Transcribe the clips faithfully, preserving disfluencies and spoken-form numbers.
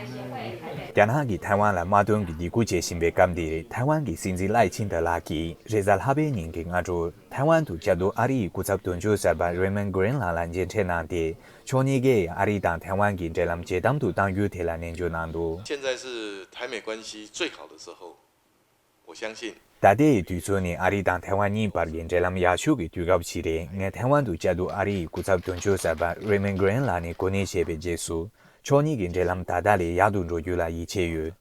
རྒྱ་ནག་གིས་ཐའེ་ཝན་ལ་དམག་དོན་གྱི་སྡིགས་སྐུལ་བྱེད་བཞིན་པའི་སྐབས་འདིར། ཐའེ་ཝན་གྱི་སྲིད་འཛིན་ལའེ་ཆིང་ཏེ་ལགས་ཀྱིས་རེས་གཟའ་ལྷག་པའི་ཉིན་གྱི་སྔ་དྲོར་ཐའེ་ཝན་དུ་བཅའ་སྡོད་ཨ་རི་ཡི་སྐུ་ཚབ་དོན་གཅོད་གསར་པ་རེ་མན་གྷི་རན་ལགས་ལ་མཇལ་འཕྲད་གནང་སྟེ། ཕྱོགས་གཉིས་ཀས་ཨ་རི་དང་ཐའེ་ཝན་གྱི་འབྲེལ་ལམ་ཇེ་དམ་དུ་གཏང་རྒྱུའི་ཐད་ལ་ནན་བརྗོད་གནང་འདུག། 现在是台美关系最好的时候，我相信 ད་ལྟའི་དུས་ཚོད་ནི་ཨ་རི་དང་ཐའེ་ཝན་གཉིས་བར་གྱི་འབྲེལ་ལམ་ཡག་ཤོས་ཀྱི་དུས་སྐབས་ཤིག་རེད། ངས་ཐའེ་ཝན་དུ་བཅའ་སྡོད་ཨ་རི་ཡི་སྐུ་ཚབ་དོན་གཅོད་གསར་པ་རེ་མན་གྷི་རན་ལགས་ནས་གོ་གནས་བཞེས་པའི་རྗེས་སུ། ཕྱོགས་གཉིས་ཀྱི་འབྲེལ་ལམ་ད་ལྟ་ལས་ཡག་ཏུ་འགྲོ་རྒྱུ་ལ་ཡིད་ཆེས་ཡོད།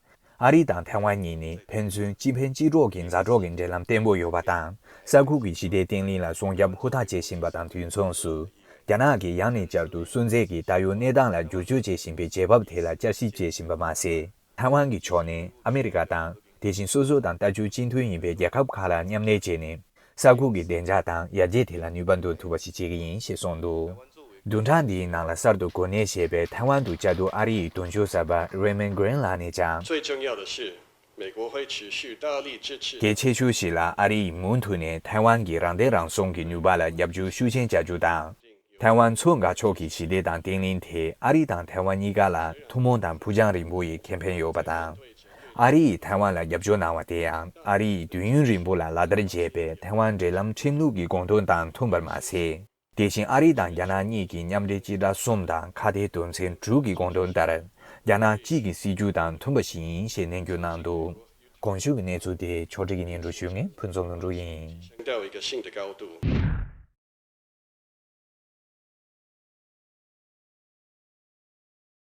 ཨ་རི་དང་ཐའེ་ཝན་གཉིས་ནི་ཕན་ཚུན་གཅིག་ཕན་གཅིག་གྲོགས་ཀྱི་མཛའ་གྲོགས་ཀྱི་འབྲེལ་ལམ་བརྟན་པོ་ཡོད་པ་དང་། ས་ཁུལ་གྱི་ཞི་བདེ་བརྟན་ལྷིང་ལ་སྲུང་སྐྱོབ་ཧུར་ཐག་བྱེད་བཞིན་པ་དང་། དུས་མཚུངས་སུ། རྒྱ་ནག་གིས་ཡང་ནས་བསྐྱར་དུ་སུན་གཙེར་གྱི་ད་ཡོད་གནས་སྟངས་ལ་བསྒྱུར་བཅོས་བྱེད་བཞིན་པའི་བྱེད་བབ་དེ་ལ་བསྐྱར་ཞིབ་བྱེད་བཞིན་པ་མ་ཟད། ཐའེ་ཝན་གྱི་ཕྱོགས་ནས་ཨ་མི་རི་ཀ་དང་། དེ་བཞིན་སོ་སོ་དང་ལྟ་སྤྱོད་གཅིག་མཐུན་ཡིན་པའི་རྒྱལ་ཁབ་ཁག་ལ་མཉམ་ལས་བྱས་ནས། ས་ཁུལ་གྱི་བདེ་འཇགས་དང་ཡར་རྒྱས་དེ་ལ་ནུས་པ་འདོན་ཐུབ་པ་ཞིག་བྱེད་ཀྱི་ཡིན་ཞེས་གསུངས་འདུག། བདུན་ཕྲག་འདིའི་ནང་ལ་གསར་དུ་གོ་གནས་བཞེས་པའི་ཐའེ་ཝན་དུ་བཅའ་སྡོད་ཨ་རི་ཡི་དོན་གཅོད་གསར་པ་རེ་མན་གྷི་རན་ལགས་ནས་ཀྱང་། 最重要的是，美国会持续大力支持 གལ་ཆེ་ཤོས་ཤིག་ལ་ཨ་རི་ཡིས་མུ་མཐུད་ནས་ཐའེ་ཝན་གྱི་རང་བདེན་རང་སྲུང་གི་ནུས་པ་ལ་རྒྱབ་སྐྱོར་ཤུགས་ཆེན་བྱ་རྒྱུ་དང་། ཐའེ་ཝན་མཚོ་འགག་ཕྱོགས་ཀྱི་ཞི་བདེ་དང་བརྟན་ལྷིང་དེ་ཨ་རི་དང་ཐའེ་ཝན་གཉིས་ཀ་ལ་ཐུན་མོང་དང་ཕུགས་རྒྱང་རིང་པོ་ཡི་ཁེ་ཕན་ཡོད་པ་དང་། ཨ་རི་ཡིས་ཐའེ་ཝན་ལ་རྒྱབ་སྐྱོར་གནང་བ་དེ་ཡང་ཨ་རི་ཡི་དུས་ཡུན་རིང་པོ་ལ་ལག་བསྟར་བྱས་པའི་ཐའེ་ཝན་འབྲེལ་ལམ་ཁྲིམས་ལུགས་ཀྱི་དགོངས་དོན་དང་མཐུན་པར་མ་ཟད། དེ་བཞིན་ཨ་རི་དང་རྒྱ་ནག་གཉིས་ཀྱི་མཉམ་འབྲེལ་སྤྱི་ཟླ་གསུམ་དང་ཁ་གཏད་དོན་ཚན་དྲུག་གི་དགོངས་དོན་ལྟར། རྒྱ་ནག་གཅིག་གི་སྲིད་ཇུས་དང་མཐུན་པ་ཞིག་ཡིན་ཞེས་ནན་བརྗོད་གནང་འདུག། གོང་ཞུས་ཀྱི་གནས་ཚུལ་དེ་ཕྱོགས་སྒྲིག་གིས་སྙན་སྒྲོན་ཞུ་མཁན་ཕུན་ཚོགས་ལྷུན་གྲུབ་ཡིན། 升到一个新的高度。